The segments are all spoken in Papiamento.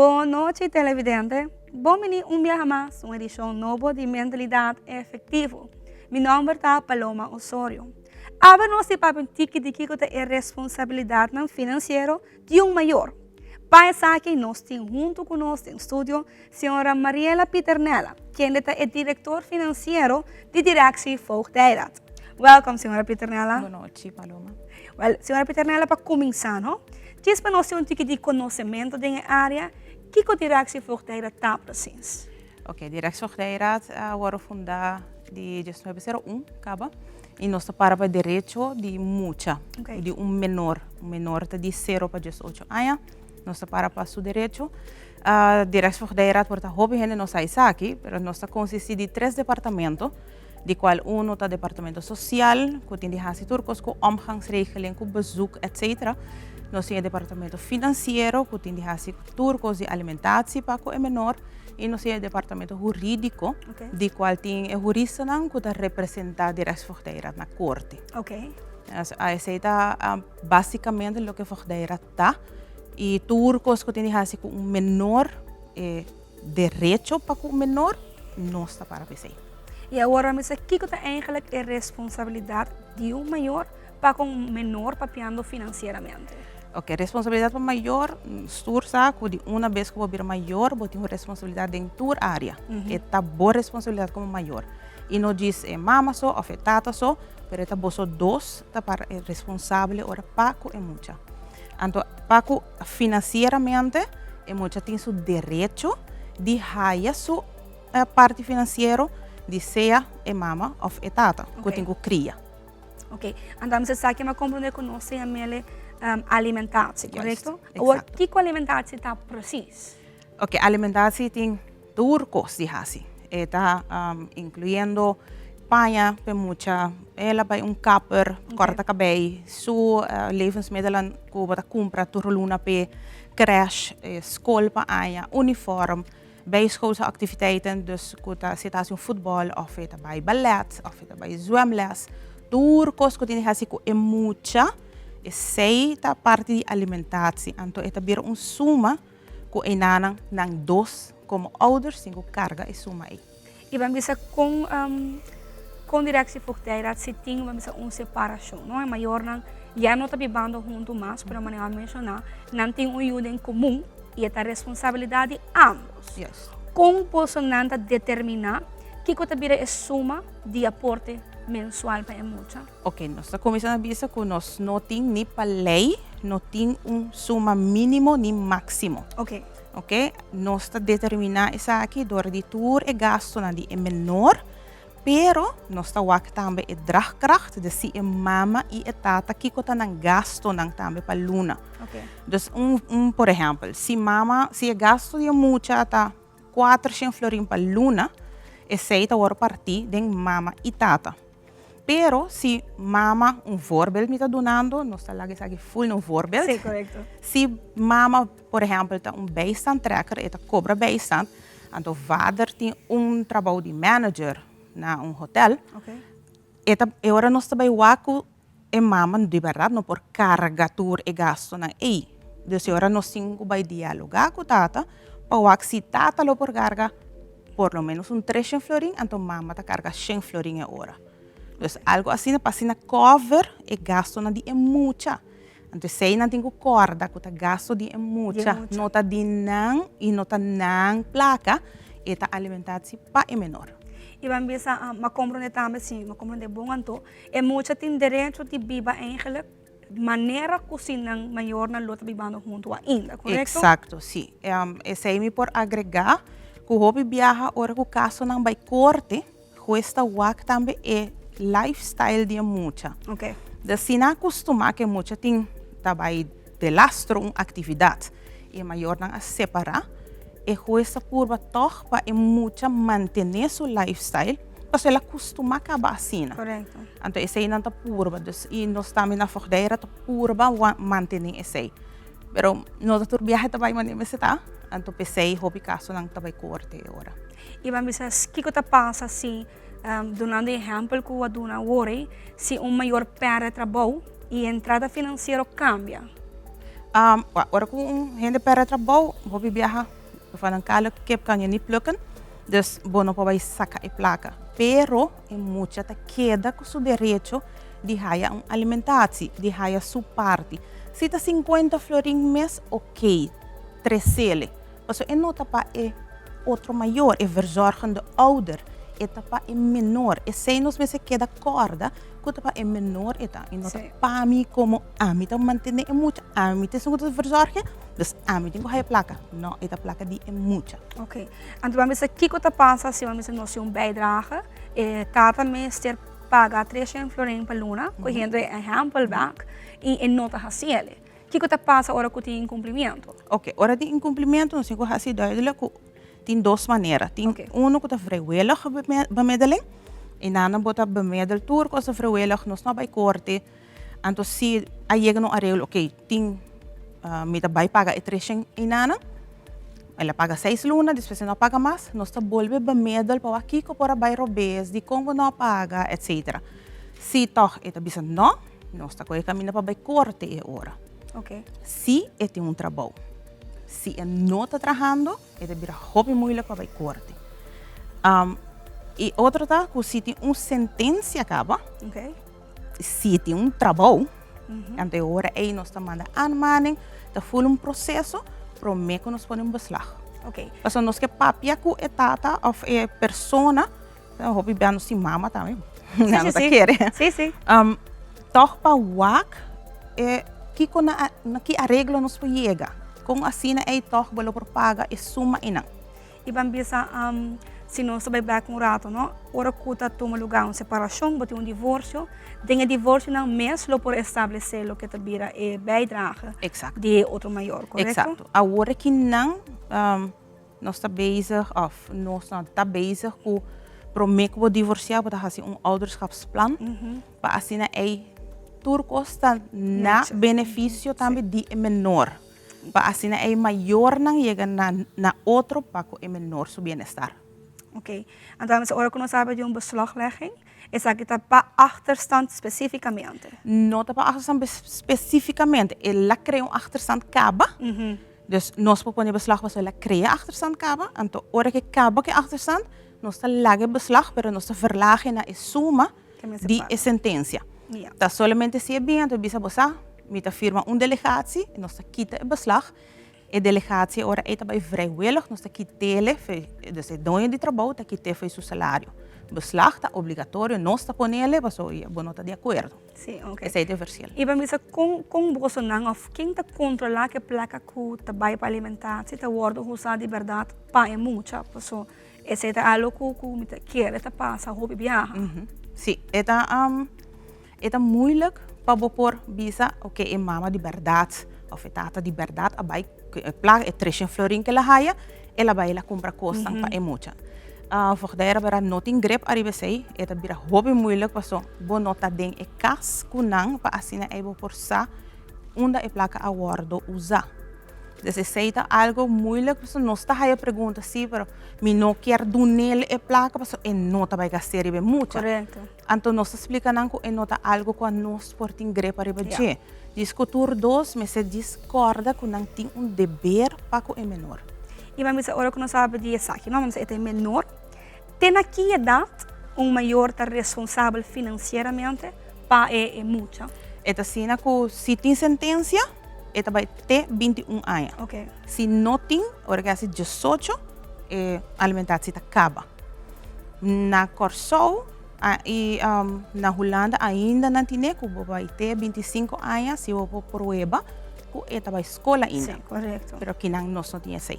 Bon nochi televidente, bon bini un biaha mas un edishon nobo di Mentalidad Efectivo. Mi nomber ta Paloma Osorio. Awe nos di papia un tiki di kiko ta e responsabilidadnan financiero di un mayor. Pa esaki nos tin hunto cu nos den studio Señora Mariela Pieternella, kende ta e director financiero di Directie Voogdijraad. Welcome, Señora Pieternella. Bon nochi, Paloma. Well, Señora Pieternella, pa cuminsa, no? Djis pa nos tin un tiki di conocemento den e area, kico Directie Voogdijraad ta precies? Ok, Directie Voogdijraad a worde funda di 1901 caba y nos ta para pa derecho di mucha, di un menor. Un menor ta di 0 pa 18 aña. Nos ta para pa su derecho. Directie Voogdijraad por ta hopi hende no sa esaki, pero nos ta consisti di tres departamento, di cual uno ta departamento social, cu tin di haci tur cos cu omgangsregeling, cu bezoek, etcetera. Nos tin e departamento financiero, cu tin di haci tur cos di alimentatie pa cu e menor. Y nos tin e departamento huridico, di cual tin e huristanan cu ta representa Directie Voogdijraad na corte. Esey ta basicamente loke Voogdijraad ta y tur cos cu tin di haci cu un menor, e derecho pa cu un menor, nos ta para p'esey. Y awor a mester kico ta eigenlijk e responsabilidad di un mayor pa cu un menor papiando financieramente? Ok, responsabilidad pa mayor, tur sa cu di una bes cu bo bira mayor bo tin un responsabilidad den tur area. E ta bo responsabilidad como mayor. Y no djis e mama so of e tata so, pero e ta boso dos ta para e responsable ora pa cu e mucha. Anto pa cu financieramente e mucha tin su derecho di haya su parti financiero di sea e mama of e tata cu tin cu cria. Ok, anto mi sa esaki mi a comprende cu nos ta yam'e alimentatie, corecto? Awor kico alimentatie ta precies? Ok, alimentatie tin tur cos di haci. E ta incluyendo paña p'e mucha, el a bay un kapper, corta cabey, su levensmiddelen cu bo ta cumpra tur luna p'e, crash, scol pa aña, uniform, bijschoolse activiteiten, dus cu ta si e ta haci un futbol of e ta bay ballet of e ta bay zwemles, tur cos cu tin di haci cu e mucha, esey ta parti di alimentatie. Anto e ta bira un suma Ku enanan nan dos komo ouders tin ku karga e suma ei. I ban bisa kon kon Directie Voogdijraad si tin ban bisa un separashon no e mayornan ya no ta bibando huntu mas pero manera a menshoná nan tin un yu den komun i e ta responsabilidat di ambos. Kon boso nan ta determiná kiko ta bira e suma di aporte mensual pa e mucha? Ok, nos ta kuminsá na bisa ku nos no tin ni pa lei, no tin un suma mínimo ni máksimo. Ok. Ok, nos ta determiná esaki dor di tur e gastunan di e menor, pero nos ta wak tambe e draagkracht, dus si e mama i e tata kiko ta nan gastunan tambe pa luna. Ok. Dus un, un por ehèmpel, si mama, si e gastu di e mucha ta 400 florin pa luna, esei ta wòrdu partí den mama i tata. Pero si mama, un voorbeeld mi ta dunando, nos ta laga esaki full na un voorbeeld. Sí, correcto. Si mama, por ehempel, ta un bijstandtrekker, e ta cobra bijstand, anto vader tin un trabou di manager na un hotel. Okay. E ta, e ora nos ta bay wak cu e mama di berdad no por carga tur e gastonan ey. Dus e ora nos tin cu bay dialoga cu tata pa wak si tata lo por carga por lo menos un 300 florin, anto mama ta carga 100 florin e ora. Dus algo asina pa asina cover e gastonan di e mucha. Anto esey nan tin cu corda cu ta gasto di e mucha, no ta di nan y no ta nan placa, e ta alimentatie pa e menor. Y ban bisa, ma comprende tambe si, ma comprende bon anto, e mucha tin derecho di biba eigenlijk manera cu si nan mayornan lo ta bibando hunto ainda, corecto? Exacto, si. Esey mi por agrega cu hopi biaha ora cu casonan bay corte, hues ta wak tambe e lifestyle di e mucha. Okay. Dus si nan a custuma cu e mucha tin ta bay delastro un actividad y e mayornan a separa, e hues ta purba tog pa e mucha mantene su lifestyle pasobra el a custuma caba asina. Correcto. Anto esey nan ta purba, dus y nos tambe na Voogdijraad ta purba mantene esey. Pero no ta tur biahe ta bay manera mester ta, anto p'esey hopi casonan ta bay corte e ora. Y ban bisa kico ta pasa si, dunando e ehempel cu a duna awor ey, si un mayor perde trabou y e entrada financiero cambia? Ora ku un hende pèrdè trabou, hopi biaha van een kale kip kan je niet plukken, dus bo no por bai saka e plaka. Pero e mucha ta keda ku su derecho di haya un alimentatie, di haya su parti. Si ta sinkuenta florin mes, oké, tresele. Pasobra e no ta pa e otro mayor, e verzorgende ouder, e ta pa e menor. Esei nos mester keda kòrda ku ta pa e menor e ta. I no ta pa mi komo ami ta mantené e mucha, ami ta esun ku ta verzorg'e, dus ami tin ku haya plaka. No, e ta plaka di e mucha. Oké. Anto bo a bisa kiko ta pasa si bo a bisa nos tin un bijdrage, e tata mester paga treshen florin pa luna, kohiendo e ehèmpel bèk, i e no ta hasiel. Kiko ta pasa ora ku tin inkumplimiento? Oke, ora tin inkumplimiento nos tin ku hasi duidelijk ku tin dos manera. Tin uno ku ta vrijwillige bemiddeling i nan bo ta bemiddel tur kos ta vrijwillig, nos no a bai korte. Anto si a yega na un areglo, oke, tin mi ta bai paga e treshen einan, el a paga seis luna, despues e no a paga mas, nos ta bolbe bemiddel pa wak kiko por a bai robes, dikon bo no a paga, etcetera. Si tòg e ta bisa no, Nos ta kohe kaminda pa bai korte e ora. Ok. Si e tin un trabou. Si e no ta trahando, e ta bira hopi moeilijk pa bai korte. Um, i otro ta ku si tin un sentensia kaba, Ok. si tin un trabou, anto e ora ei nos ta manda aanmaning, ta ful un proseso promé ku nos pone un beslag. Ok. Pasobra nos ke papia ku e tata òf e persona Hopi bia nos tin mama tambe. Sí, sí, sí. Kere. Sí, sí. Toch pa wak e kiko na, na ki areglo nos por yega. Kon asina ei toch bo lo por paga e suma einan. I ban bisa si nos ta bai bek un rato no, ora ku ta tuma luga un separashon, bo tin un divorsio, den e divorsionan mes lo por establesé loke ta bira e bijdrage di e otro mayor, korekto? Eksakto. Awor aki nan Nos ta bezig of nos no ta bezig ku promé ku bo divorsiá bo ta hasi un ouderschapsplan pa asina ei tur kos ta na benefisio tambe di e menor. Pa asina ei mayornan yega na na otro pa ku e menor su bienestar. Oké, anto ora ku nos habla di un beslaglegging Esaki ta pa achterstand specificamente? No ta pa achterstand specificamente. El a crea un achterstand caba. Dus nos por pone beslag pasobra el a crea achterstand caba. Anto ora ke caba ku e achterstand, nos ta laga e beslag, pero nos ta verlage na e suma di e sentencia. Ta solamente si e bin anto e bisa bo sa, mi ta firma un delegatie, nos ta kita e beslag. E delegatie ora ei ta bai vrijwillig, nos ta kit'ele, dus e doño di trabou ta kit'é fo'i su salario. Beslag ta obligatorio, nos ta ponele pasobra bo no ta di akuerdo. Sí, oké. Esei ta e verschil. I pa bisa kon kon bosonan òf ken ta kontrolá ku e plaka ku ta bai pa alimentatie ta wòrdu usá di bèrdat pa e mucha? Paso esei ta algu ku ku mi ta kere ta pasa hopi biaha. Sí, e ta. E ta moeilijk pa bo por bisa, oke, e mama di bèrdat òf e tata di bèrdat a bai ku e plaka, e treshen florin ku el a haya, el a bai el a kumpra kosnan pa e mucha. Voogdijraad bèrdat no tin grip ariba esei, e ta bira hopi moeilijk pasobra bo no ta den e kas ku nan pa asina ei bo por sa unda e plaka a wòrdu usá. Des esei ta algo moeilijk pasobra nos ta haya pregunta si, pero mi no kier dun'el e plaka pasobra e no ta bai gast'é riba e mucha. Anto nos ta splika nan ku e no ta algu ku anos por tin grepa riba dje. Djis ku tur dos mester djis kòrda ku nan tin un deber pa ku e menor. I mi a bisa ora ku nos a di esaki, no, mi a bisa e ta e menor. Te na ki edat un mayor ta responsabel finansieramente pa e mucha? E ta asina ku si tin sentensia e ta bai te 21 aña. Si no tin, ora ku e hasi diesocho e alimentatie ta kaba. Na Kòrsou i na Hulanda ainda nan tine ku bo bai te 25 aña si bo por prueba ku e ta bai skol ainda. Sí, korekto. Pero kinan nos no tin esei.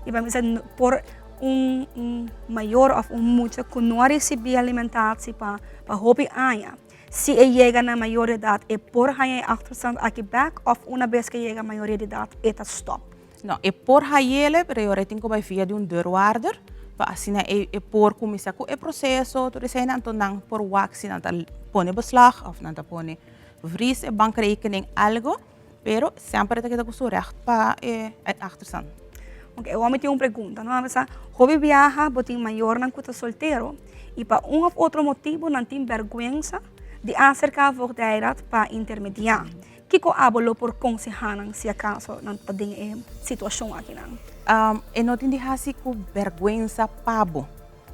I pa mi por un un mayor òf un mucha ku no a risibí alimentatie pa pa hopi aña, si e yega na mayor edat e por haña e achterstand aki bèk òf una bes ku e yega mayoria di edat e ta stòp? No, e por hayele, pero e ora e tin ku bai via di un deurwaarder, pa asina e e por kuminsá ku e proseso, tur eseinan, anto nan por wak si nan ta pone beslag òf nan ta pone vries e bankrekening, algo, pero semper e ta keda ku su règt pa e achterstand. Oke, awor mi tin un pregunta, no? A hopi biaha bo tin mayornan ku ta soltero i pa un òf otro motibu nan tin bèrgwensa di aserká voogdijraad pa intermediá. Kiko abo lo por konsehá nan si akaso nan ta den e situashon akinan? E no tin di hasi ku bèrgwensa pa bo.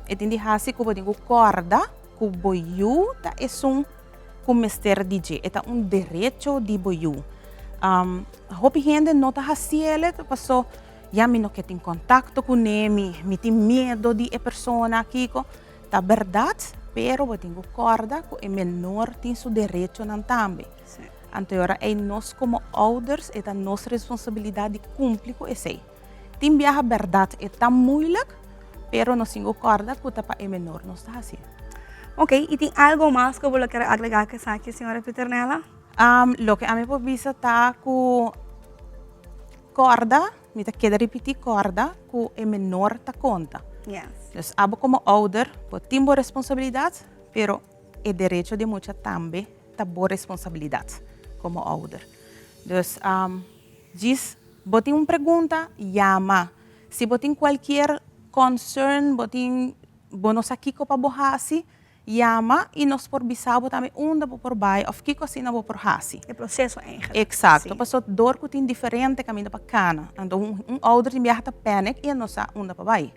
E tin di hasi ku bo tin ku kòrda ku bo yu ta esun ku mester di dje. E ta un derecho di bo yu. Hopi hende no ta hasiel paso ya mi no ke tin kontakto kuné, mi tin miedo di e persona, kiko. Ta bèrdat, pero bo tin ku kòrda ku e menor tin su derechonan tambe. Anto e ora ei nos komo ouders e ta nos responsabilidat di kumpli ku esei. Tin biaha bèrdat e ta muilik, pero nos tin ku kòrda ku ta pa e menor nos ta hasié. Ok, i tin algo mas ku bo lo kere agregá ku esaki, señora Pieternella? Loke ami por bisa ta ku kòrda, mi ta keda ripití, kòrda ku e menor ta konta. Dus abo komo ouder bo tin bo responsabilidat, pero e derecho di mucha tambe ta bo responsabilidat komo ouder. Dus djis bo tin un pregunta, yama. Si bo tin kualkier concern, bo tin bo no sa kiko pa bo hasi, yama i nos por bisa bo tambe unda bo por bai òf kiko asina bo por hasi. E proseso eigenlijk. Eksakto, pasobra dor ku tin diferente kaminda pa kana, anto un ouder tin biaha ta panic i e no sa unda pa bai.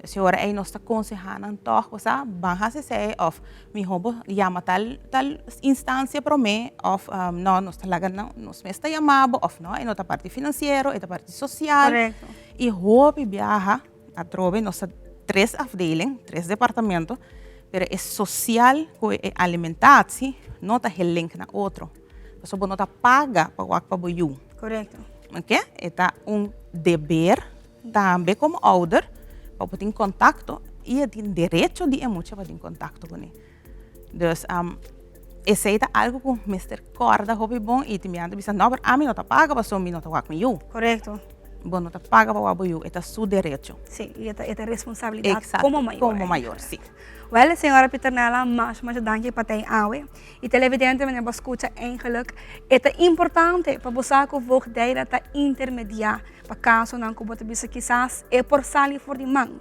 Si ora ei nos ta konsehá nan tòg, bo sa, ban hasi esei òf mihó bo yama tal tal instansia promé òf nò nos ta laga nan nos mes ta yama bo òf nò e no ta parti finansiero e ta parti sosial. Korekto. I hopi biaha atrobe nos ta tres afdeling, tres departamento, pero e sosial ku e alimentatie no ta gelink na otro. Pasobra bo no ta paga pa wak pa bo yu. Korekto. Oke, e ta un deber. Tambe komo ouder pa bo tin kontakto i e tin derecho di e mucha pa tin kontakto kuné. Dus esei ta algu ku mester kòrda hopi bon i tin biaha ta bisa no pero ami no ta paga pasobra mi no ta wak mi yu. Korekto. Bo no ta paga pa wak bo yu, e ta su derecho. Si, i e ta e ta responsabilidat komo mayor. Komo mayor, si. Wèl, señora Pieternella, masha masha danki pa ta ei awe. I televidente manera bo a skucha eigenlik e ta importante pa bo sa ku voogdijraad ta intermediá. Pa kasonan ku bo ta bisa kisas e por sali for di man,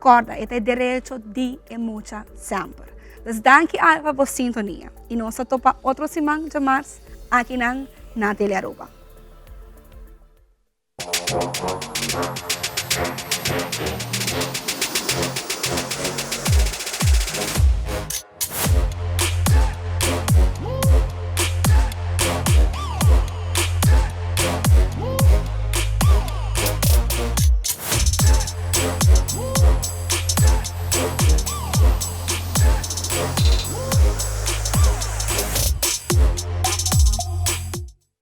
kòrda e ta e derecho di e mucha semper. Dus danki al pa bo sintonia i nos ta topa otro siman djamars akinan na Telearuba.